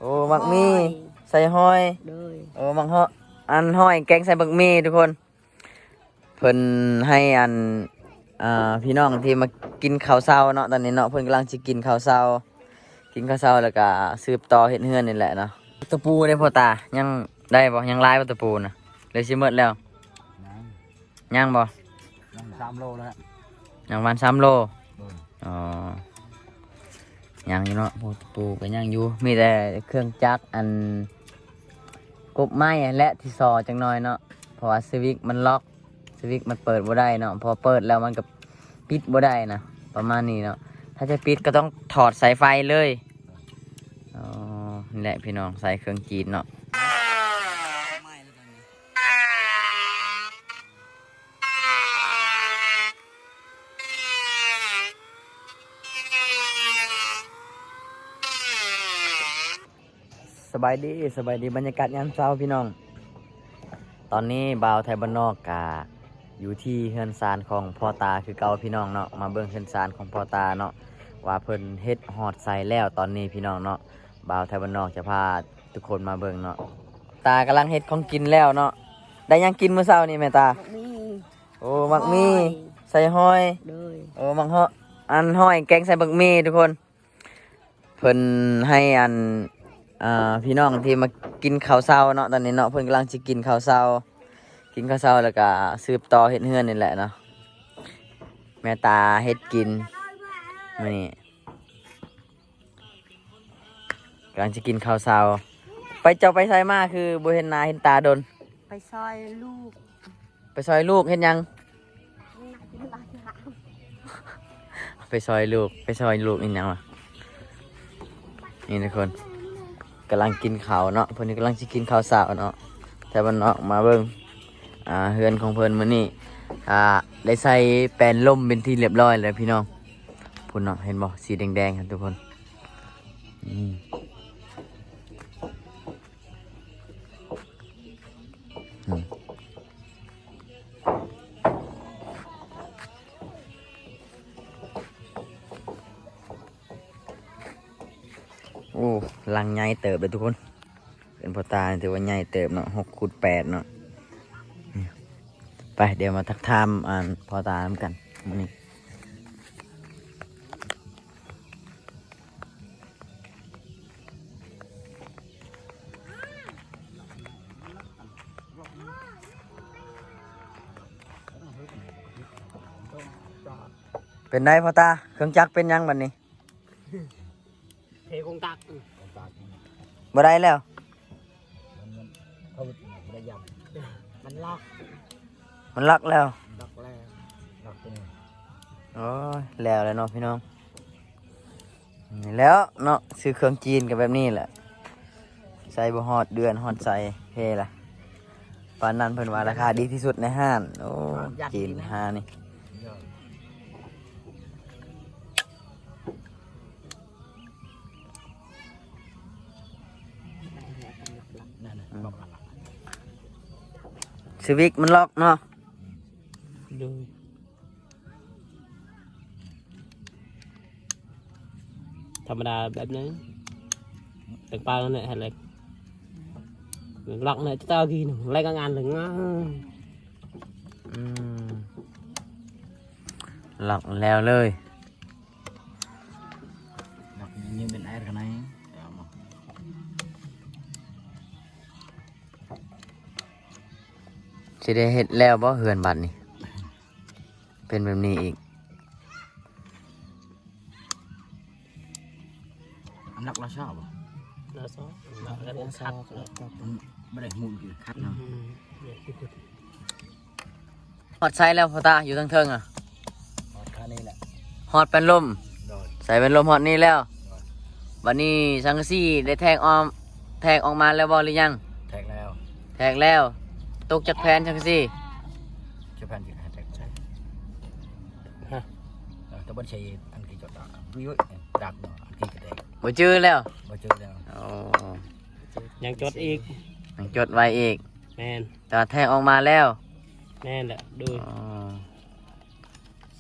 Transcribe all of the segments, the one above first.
ໂອ້ ໝາກໝີ່ ຫອຍ ໃສ່ຫອຍ ໂດຍ ໂອ້ ໝາກຫອຍ ອັນຫອຍແກງໃສ່ໝາກໝີ່ທຸກຄົນ. ເພິ່ນໃຫ້ອັນ ອ່າ ພີ່ນ້ອງທີ່ມາກິນເຂົ້າເຊົ້າເນາະ ຕອນນີ້ເນາະ ເພິ່ນກຳລັງຊິກິນເຂົ້າເຊົ້າ ກິນເຂົ້າເຊົ້າແລ້ວກະສືບຕໍ່ເຮັດເຮືອນນີ້ແຫຼະເນາະ. ຕະປູເດ້ພໍ່ຕາ ຍັງໄດ້ບໍ່? ຍັງຫຼາຍບໍ່ຕະປູນະ ຫຼືຊິໝົດແລ້ວ? ຍັງ ຍັງບໍ່? ຍັງສາມໂລແລ້ວ ຍັງປະມານສາມໂລ. ໂດຍ ອໍ ຍັງຢູ່ເນາະ ໂອ້ ຕະປູກໍຍັງຢູ່ ມີແຕ່ເຄື່ອງຈັກ ອັນ ກົບໄມ້ຫັ້ນແຫຼະທີ່ສໍ້ຈັກໜ່ອຍເນາະ ເພາະວ່າສະວິກມັນລັອກ ສະວິກມັນເປີດບໍ່ໄດ້ເນາະ ເພາະເປີດແລ້ວມັນກໍປິດບໍ່ໄດ້ນະ ປະມານນີ້ເນາະ. ຖ້າຈະປິດກໍຕ້ອງຖອດສາຍໄຟເລີຍ. ອໍ ນີ້ແຫຼະພີ່ນ້ອງ ໃສ່ເຄື່ອງຈີນເນາະ. ສະບາຍດີ ສະບາຍດີ ບັນຍາກາດຍາມເຊົ້າພີ່ນ້ອງ. ຕອນນີ້ບ່າວໄທບ້ານນອກກະຢູ່ທີ່ເຮືອນຊານຂອງພໍ່ຕາຄືເກົ່າພີ່ນ້ອງເນາະ. ມາເບິ່ງເຮືອນຊານຂອງພໍ່ຕາເນາະ ວ່າເພິ່ນເຮັດຮອດໃສແລ້ວຕອນນີ້ພີ່ນ້ອງເນາະ. ບ່າວໄທບ້ານນອກຈະພາທຸກຄົນມາເບິ່ງເນາະ. ຕາກຳລັງເຮັດຂອງກິນແລ້ວເນາະ. ໄດ້ຫຍັງກິນມື້ເຊົ້ານີ້ແມ່ຕາ? ໝາກໝີ່ ໂອ້ ໝາກໝີ່ ຫອຍ ໃສ່ຫອຍ ໂດຍ ໂອ້ ໝາກຫອຍ ອັນຫອຍແກງໃສ່ໝາກໝີ່ທຸກຄົນ. ເພິ່ນໃຫ້ອັນ ອ່າ ພີ່ນ້ອງທີ່ມາກິນເຂົ້າເຊົ້າເນາະ ຕອນນີ້ເນາະ ເພິ່ນກຳລັງຊິກິນເຂົ້າເຊົ້າ ກິນເຂົ້າເຊົ້າແລ້ວກະສືບຕໍ່ເຮັດເຮືອນນີ້ແຫຼະເນາະ. ແມ່ຕາເຮັດກິນມື້ນີ້ ກຳລັງຊິກິນເຂົ້າເຊົ້າ. ໄປ ເຈົ້າໄປໃສມາ ຄືບໍ່ເຫັນໜ້າເຫັນຕາດົນ? ໄປຊ່ອຍລູກ ໄປຊ່ອຍລູກເຮັດຫຍັງ? ໄປຊ່ອຍລູກ ໄປຊ່ອຍລູກເຮັດຫຍັງວະ? ນີ້ທຸກຄົນ ກຳລັງກິນເຂົ້າເນາະ ເພິ່ນກຳລັງຊິກິນເຂົ້າເຊົ້າເນາະ. ແຕ່ບ້ານນອກມາເບິ່ງ ອ່າ ເຮືອນຂອງເພິ່ນມື້ນີ້ ອ່າ ໄດ້ໃສ່ແປນລົມເປັນທີ່ລຽບຮ້ອຍແລ້ວພີ່ນ້ອງ. ພຸ້ນເນາະ ເຫັນບໍ່ ສີແດງໆຫັ້ນທຸກຄົນ. ອືມ ອືມ ໂອ້ ຫຼັງໃຫຍ່ເຕີບເດ້ທຸກຄົນ. ເຮືອນພໍ່ຕານີ້ຖືວ່າໃຫຍ່ເຕີບເນາະ ຫົກຄູນແປດເນາະ. ໄປ ດຽວມາທັກທາມ ອັນ ພໍ່ຕານຳກັນມື້ນີ້. ເປັນໃດພໍ່ຕາ ເຄື່ອງຈັກເປັນຫຍັງບັດນີ້? ເທກົງຕັກ ບໍ່ໄດ້ແລ້ວ ມັນ ມັນ ເຂົາບໍ່ໄດ້ຢຳ ມັນລັອກ ມັນລັອກແລ້ວ ລັອກແລ້ວ ລັອກຕົວນີ້. ໂອ້ຍ ແລ້ວແລ້ວເນາະພີ່ນ້ອງ. ນີ້ແຫຼະເນາະ ຊື້ເຄື່ອງຈີນກໍແບບນີ້ແຫຼະ ໃຊ້ບໍ່ຮອດເດືອນຮອດໃສເພລະ. ປານນັ້ນເພິ່ນວ່າລາຄາດີທີ່ສຸດໃນຮ້ານ. ໂອ້ ຈີນຫານີ້ ສະວິກມັນລັອກເນາະ. ໂດຍ ທຳມະດາແບບນັ້ນ ແຕ່ງປາງນັ້ນແຫຼະ ເຮັດເລີຍ ລັອກເນາະ ເຈົ້າກີນ ໄລ່ກາງງານເລີຍ ງາ ອືມ ລັອກແລ້ວເລີຍ ລັອກຍັງເປັນແອຣຂ້າງໃນ ຊິໄດ້ເຮັດແລ້ວບໍ່ເຮືອນບັດນີ້? ເປັນແບບນີ້ອີກ ອັນລັກລາຊາບໍ່? ລາຊາ ລັກລາຊາ ອືມ ບໍ່ໄດ້ຫູນຄືຄັກເນາະ ອືມ ຮອດໃສແລ້ວພໍ່ຕາ ຢູ່ເທິງໆ ອະ? ຮອດຄານີ້ແຫຼະ ຮອດແປນລົມ ໂດຍ ໃສ່ແປນລົມຮອດນີ້ແລ້ວ ໂດຍ ບັດນີ້ສັງກະສີໄດ້ແທກອອກ ແທກອອກມາແລ້ວບໍ່ ຫຼືຍັງ? ແທກແລ້ວ ແທກແລ້ວ ຕົກຈັກແຜ່ນ ສັງກະສີ ຈັກແຜ່ນ ຈັກແຜ່ນ ແທກບໍ່ໄດ້ ຮະ ເອີ ຕະບົນໄຊ ອັນກີ້ຈອດ ອຸຍ ດັກເນາະ ອັນກີ້ກະແດກ ບໍ່ຈື່ແລ້ວ ບໍ່ຈື່ແລ້ວ ໂອ້ ຍັງຈົດອີກ ຍັງຈົດໄວ້ອີກ ແມ່ນ ແຕ່ວ່າແທກອອກມາແລ້ວ ແມ່ນແຫຼະ ໂດຍ ອໍ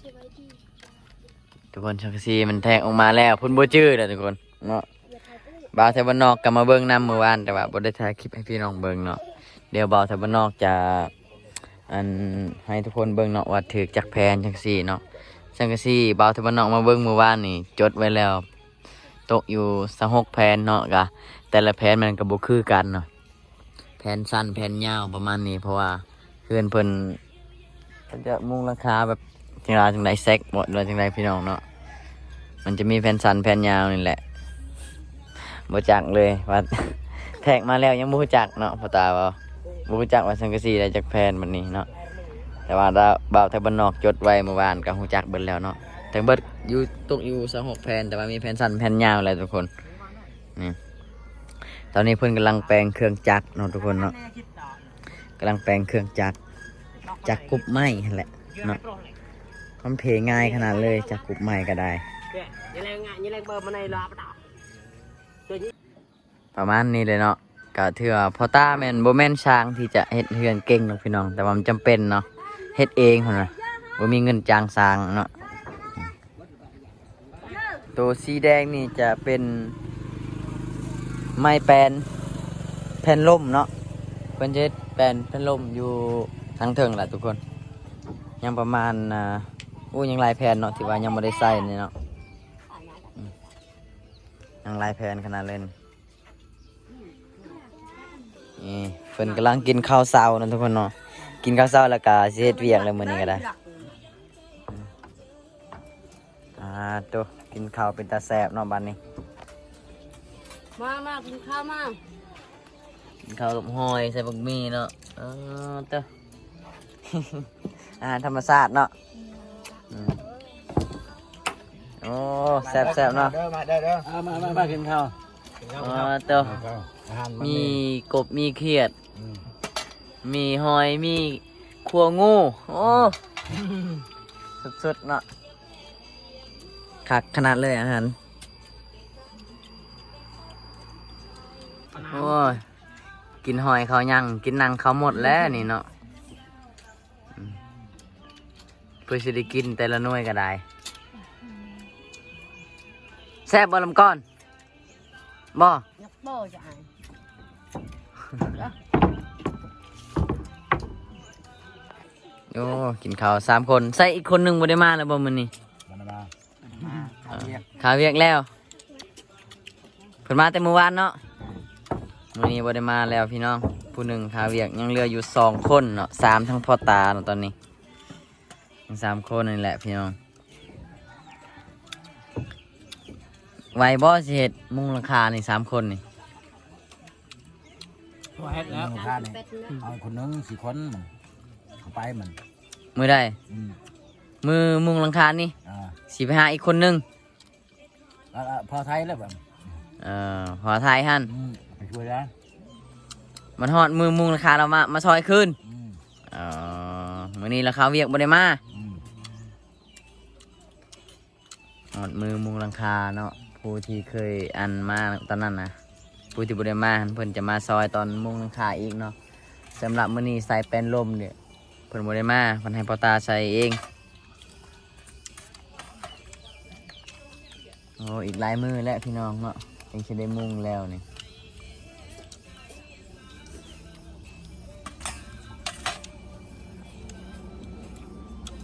ສະບາຍດີ ທຸກຄົນ ສັງກະສີມັນແທກອອກມາແລ້ວ ເພິ່ນບໍ່ຈື່ແລ້ວທຸກຄົນເນາະ ຢ່າຖ່າຍໄປເລີຍ ບ່າວໄທບ້ານນອກກໍມາເບິ່ງນຳມື້ວານ ແຕ່ວ່າບໍ່ໄດ້ຖ່າຍຄລິບໃຫ້ພີ່ນ້ອງເບິ່ງເນາະ. ດຽວບ່າວໄທບ້ານນອກຈະ ອັນ ໃຫ້ທຸກຄົນເບິ່ງເນາະ ວ່າຖືກຈັກແຜ່ນຈັ່ງຊີ້ເນາະ. ສັງກະສີບ່າວໄທບ້ານນອກມາເບິ່ງມື້ວານນີ້ ຈົດໄວ້ແລ້ວ ຕົກຢູ່ຊາວຫົກແຜ່ນເນາະ. ກະແຕ່ລະແຜ່ນມັນກໍບໍ່ຄືກັນເນາະ ແຜ່ນສັ້ນແຜ່ນຍາວປະມານນີ້ ເພາະວ່າເຮືອນເພິ່ນ ເພິ່ນຈະມຸງຫຼັງຄາແບບຈັ່ງໃດຈັ່ງໃດ ແຊັກບໍ່ ຫຼືວ່າຈັ່ງໃດພີ່ນ້ອງເນາະ. ມັນຈະມີແຜ່ນສັ້ນແຜ່ນຍາວນີ້ແຫຼະ ບໍ່ຈັກເລີຍວ່າ ແທກມາແລ້ວຍັງບໍ່ຮູ້ຈັກເນາະ. ພໍ່ຕາເວົ້າ ບໍ່ຮູ້ຈັກວ່າສັງກະສີໄດ້ຈັກແຜ່ນບັດນີ້ເນາະ. ແຕ່ວ່າບ່າວໄທບ້ານນອກຈົດໄວ້ມື້ວານກໍຮູ້ຈັກເບິດແລ້ວເນາະ. ທັງເບິດຢູ່ ຕົກຢູ່ຊາວຫົກແຜ່ນ ແຕ່ວ່າມີແຜ່ນສັ້ນແຜ່ນຍາວແຫຼະທຸກຄົນ. ນີ້ ຕອນນີ້ເພິ່ນກຳລັງແປງເຄື່ອງຈັກເນາະທຸກຄົນເນາະ ກຳລັງແປງເຄື່ອງຈັກ ຈັກກຸບໄມ້ຫັ້ນແຫຼະເນາະ. ມັນເພງ່າຍຂະໜາດເລີຍ ຈັກກຸບໄມ້ກໍໄດ້ ປະມານນີ້ເລີຍເນາະ. ກໍຖືວ່າພໍ່ຕາແມ່ນ ບໍ່ແມ່ນຊ່າງທີ່ຈະເຮັດເຮືອນເກັ່ງດອກພີ່ນ້ອງ ແຕ່ວ່າມັນຈຳເປັນເນາະ ເຮັດເອງຫັ້ນນະ ບໍ່ມີເງິນຈ້າງຊ່າງເນາະ. ໂຕສີແດງນີ້ຈະເປັນໄມ້ແປນແຜ່ນລົມເນາະ ເພິ່ນຈະເຮັດແປນແຜ່ນລົມຢູ່ທາງເທິງລະທຸກຄົນ. ຍັງປະມານ ອ່າ ໂອ້ ຍັງຫຼາຍແຜ່ນເນາະ ທີ່ວ່າຍັງບໍ່ໄດ້ໃສ່ນີ້ເນາະ ອືມ ຍັງຫຼາຍແຜ່ນຂະໜາດເລີຍ. ນີ້ເພິ່ນກຳລັງກິນເຂົ້າເຊົ້ານະທຸກຄົນເນາະ ກິນເຂົ້າເຊົ້າແລ້ວກະຊິເຮັດວຽກແລ້ວມື້ນີ້ກໍໄດ້. ອ່າ ໂຕ ກິນເຂົ້າເປັນຕາແຊບເນາະບັດນີ້ ມາ ມາກິນເຂົ້າມາ ກິນເຂົ້າກັບຫອຍໃສ່ບັກໝີ່ເນາະ. ເອີ ໂຕ ອາຫານທຳມະຊາດເນາະ. ອືມ ໂອ້ ແຊບໆເນາະ ເດີ ມາເດີ ເດີ ເອົາ ມາ ມາ ມາກິນເຂົ້າ ອໍ ໂຕ ອາຫານ ມີກົບ ມີຂຽດ ອືມ ມີຫອຍ ມີຂົ້ວງູ ໂອ້ ສຸດໆເນາະ ຄັກຂະໜາດເລີຍອາຫານ. ໂອ້ຍ ກິນຫອຍເຂົ້າຍັງ ກິນໜັງເຂົ້າໝົດແລ້ວນີ້ເນາະ. ອືມ ເພື່ອຊິໄດ້ກິນແຕ່ລະໜ່ວຍກໍໄດ້. ແຊບບໍ່ລຳກ່ອນ? ບໍ່ ຍັກບໍ່ຈະອາຍ. ໂອ້ ກິນເຂົ້າສາມຄົນ ໃສ່ອີກຄົນໜຶ່ງບໍ່ໄດ້ມາແລ້ວບໍ່ມື້ນີ້? ບໍ່ໄດ້ມາ. ມາຄາວຽກ ຄາວຽກແລ້ວ ເພິ່ນມາແຕ່ມື້ວານເນາະ. ມື້ນີ້ບໍ່ໄດ້ມາແລ້ວພີ່ນ້ອງ ຜູ້ໜຶ່ງຄາວຽກ ຍັງເຫຼືອຢູ່ສອງຄົນເນາະ ສາມທັງພໍ່ຕາເນາະຕອນນີ້ ຍັງສາມຄົນນີ້ແຫຼະພີ່ນ້ອງ. ໄຫວບໍ່ຊິເຮັດມຸງຫຼັງຄານີ້ສາມຄົນນີ້? ບໍ່ເຮັດແລ້ວ ມຸງຫຼັງຄານີ້ ເອົາຄົນໜຶ່ງສີ່ຄົນ ເຂົ້າໄປມັນ ມື້ໃດ? ອືມ ມື້ມຸງຫຼັງຄານີ້ ອ່າ ຊິໄປຫາອີກຄົນໜຶ່ງ ເອີ ພໍໄທແລ້ວບັດ ເອີ ພໍໄທຫັ້ນ ອືມ ໄປຊ່ວຍແລ້ວ ມັນຮອດມື້ມຸງຫຼັງຄາແລ້ວມາ ມາຊ່ອຍຄືນ ອືມ ເອີ ມື້ນີ້ລະຄາວຽກບໍ່ໄດ້ມາ ອືມ ຮອດມື້ມຸງຫຼັງຄາເນາະ ຜູ້ທີ່ເຄີຍອັນມາຕອນນັ້ນນະ ຜູ້ທີ່ບໍ່ໄດ້ມາຫັ້ນ ເພິ່ນຈະມາຊ່ອຍຕອນມຸງຫຼັງຄາອີກເນາະ. ສຳລັບມື້ນີ້ໃສ່ແປ້ນລົມເດ້ ເພິ່ນບໍ່ໄດ້ມາ ເພິ່ນໃຫ້ພໍ່ຕາໃສ່ເອງ. ໂອ້ ອີກຫຼາຍມື້ແຫຼະພີ່ນ້ອງເນາະ ຈຶ່ງຊິໄດ້ມຸງແລ້ວນີ້.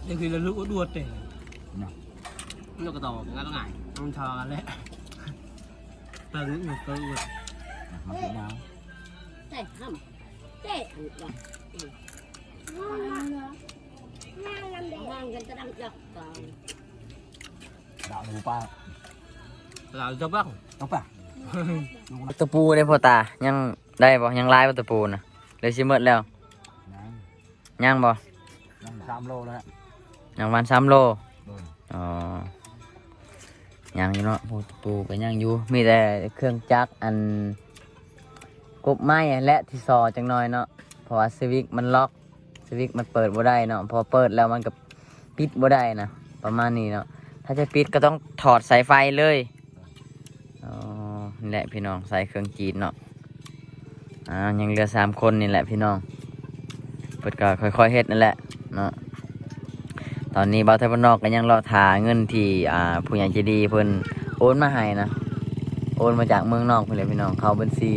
ເດັກທີ່ລະລຸດວດເດ້ ນະ ນກກະຕອກ ງັດງ່າຍ ມັນທາແຫຼະ ເຕີງເຕີງ ມັນເປັນຫຍັງ? ແຕ່ຫ້ຳ ແຕ່ອັນວ່າ ອືມ ຫ້າງກັນຕະດັງຈັກການ ດາວໜູປາ ດາວຈະບັງ ເອົາປາ ຕະປູເດ້ພໍ່ຕາ ຍັງໄດ້ບໍ່? ຍັງຫຼາຍບໍ່ຕະປູນະ? ຫຼືຊິໝົດແລ້ວ? ຍັງ ຍັງບໍ່? ຍັງສາມໂລແລ້ວ ຍັງປະມານສາມໂລ ໂດຍ ອໍ ຍັງຢູ່ເນາະ ໂອ້ ຕະປູກໍຍັງຢູ່ ມີແຕ່ເຄື່ອງຈັກ ອັນ ກົບໄມ້ຫັ້ນແຫຼະທີ່ສໍ້ຈັກໜ່ອຍເນາະ ເພາະວ່າສະວິກມັນລັອກ ສະວິກມັນເປີດບໍ່ໄດ້ເນາະ ເພາະເປີດແລ້ວມັນກໍປິດບໍ່ໄດ້ນະ ປະມານນີ້ເນາະ. ຖ້າຈະປິດກໍຕ້ອງຖອດສາຍໄຟເລີຍ. ອໍ ນີ້ແຫຼະພີ່ນ້ອງ ໃສ່ເຄື່ອງຈີນເນາະ. ອ່າ ຍັງເຫຼືອສາມຄົນນີ້ແຫຼະພີ່ນ້ອງ ເພິ່ນກໍຄ່ອຍໆເຮັດນັ້ນແຫຼະເນາະ. ຕອນນີ້ບ່າວໄທບ້ານນອກກໍຍັງລໍຖ້າເງິນທີ່ ອ່າ ຜູ້ໃຫຍ່ໃຈດີເພິ່ນໂອນມາໃຫ້ນະ. ໂອນມາຈາກເມືອງນອກພຸ້ນແຫຼະພີ່ນ້ອງ ເຂົ້າບັນຊີ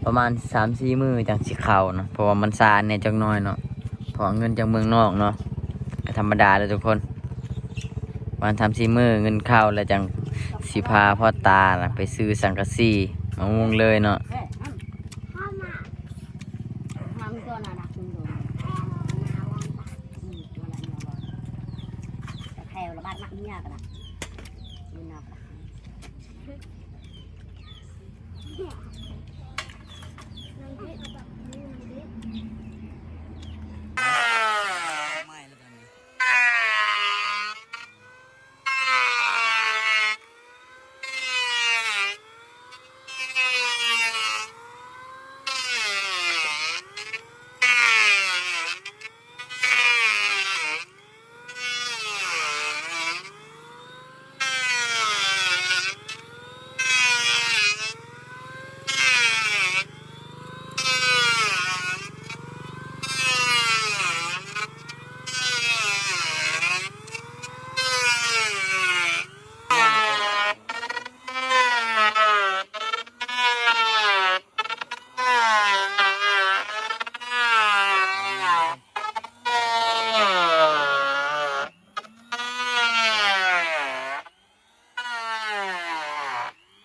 ປະມານສາມສີ່ມື້ຈັ່ງຊິເຂົ້າເນາະ ເພາະວ່າມັນຊ້າແດ່ຈັກໜ້ອຍເນາະ ເພາະວ່າເງິນຈາກເມືອງນອກເນາະ ກໍທຳມະດາແຫຼະທຸກຄົນ ປະມານສາມສີ່ມື້ເງິນເຂົ້າ ແລ້ວຈັ່ງຊິພາພໍ່ຕານະໄປຊື້ສັງກະສີມາມຸງເລີຍເນາະ.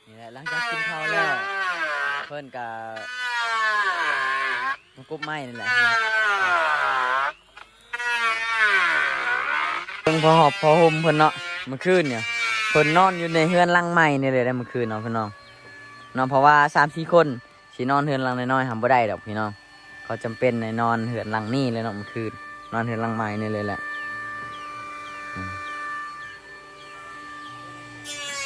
ນີ້ແຫຼະ ຫຼັງຈາກກິນເຂົ້າແລ້ວ ເພິ່ນກະມາກົບໄມ້ນີ້ແຫຼະ ເບິ່ງຜ້າຫົບຜ້າຫົ່ມເພິ່ນເນາະ ມື້ຄືນນີ້ເພິ່ນນອນຢູ່ໃນເຮືອນຫຼັງໃໝ່ນີ້ເລີຍເດ້ມື້ຄືນເນາະພີ່ນ້ອງເນາະ ເພາະວ່າສາມສີ່ຄົນຊິນອນເຮືອນຫຼັງນ້ອຍໆຫັ້ນບໍ່ໄດ້ດອກພີ່ນ້ອງ ເຂົາຈຳເປັນໄດ້ນອນເຮືອນຫຼັງນີ້ເລີຍເນາະ ມື້ຄືນນອນເຮືອນຫຼັງໃໝ່ນີ້ເລີຍແຫຼະ.